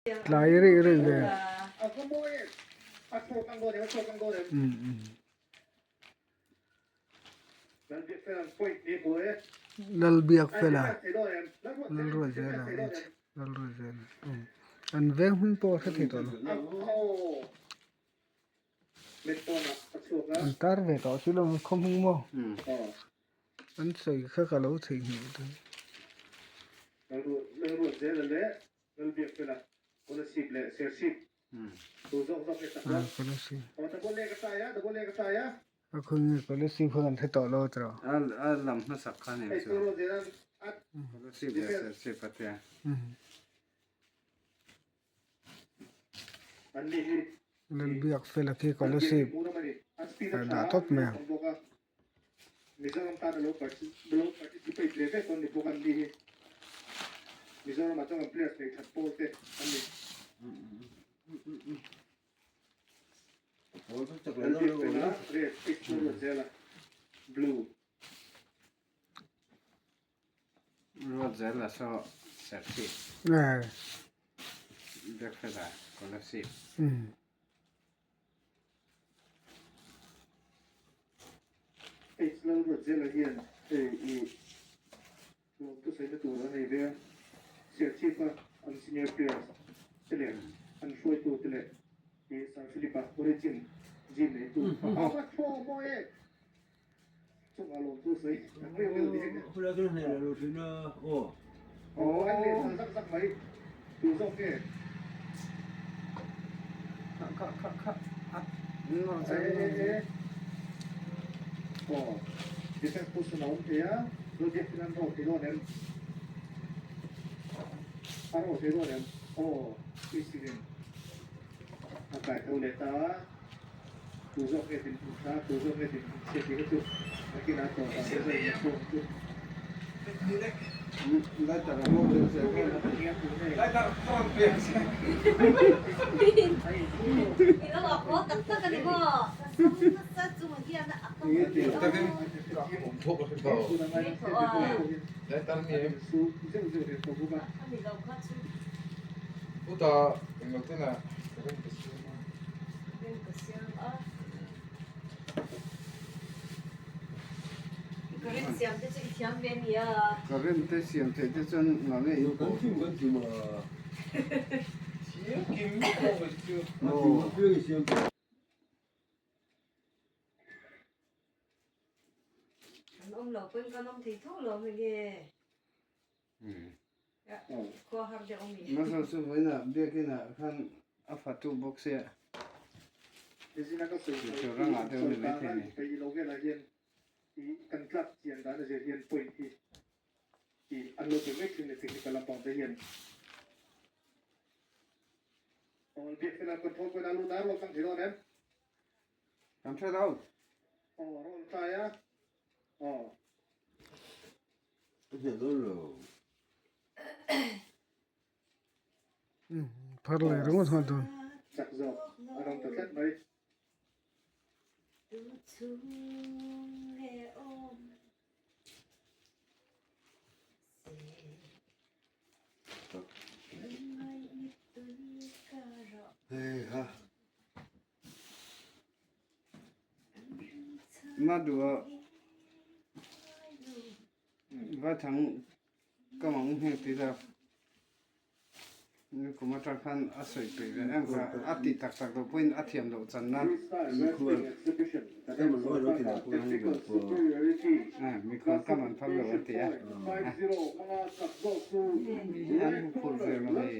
Tlai rih rih ve. Lalbiakfela Lalruatzela Lalruatzela an veng hming pawh a hre thei tawh lo an tar ve tawh si lo khaw hming maw an sawi kha ka lo theihnghilh daih. A khawi nge Kolasib kha kan hre tawh lo tawh. A lam hmasak kha ni chu. Kolasib leh Serchhip a tia. Lalbiak fela khi Kolasib a dah tawp mai ang. Mizoram tan alo participate ve vek dawn ni bawk an ni hi. Mizoram ah chuan kan players nei that pawl te an ni. Lalbiak fela red H ruat zel a blue. Ruat zel a saw Serchhip. Biak fela Kolasib. H Lalruatzela hian hei i lawmthu saina tur a nei ve a, Serchhip-a an senior players te leh an hruaitu te leh i Sir Philip-a Origin gym neitu a va thaw mawi e! Chungah lawmthu sawi ang reuh reuh ni hek e. Aw an leh nghal zak zak mai tu zawk nge? Kha kha kha a nawr zel nawr zel. Aw defense position a awm thei a, Zodiac ten an rawt thei dawn em? A rawt thei dawn em? Aw Easy-in a kai tho leh ta a. Tu zawk nge din hmun tha, tu zawk nge din hmun chhia tih kha chu nakinah tawp ah result na chhuak chu. Current te siam theih te chuan ngah nge in pawh Hmasa chu vawiinah biakinah khan a fatu bawk sia tihtur a ngah deuh a ni maithei a ni. Kan hre lo. Phar leh ringawt nghal dawn. Madua Vaithang ka mang heng tih la nikum atang khan a sawi peih ve em kha a tih tak tak loh pawhin a thiam loh chan nan mikhual ka man phal lo an ti a mi hi an huphurh ve mai.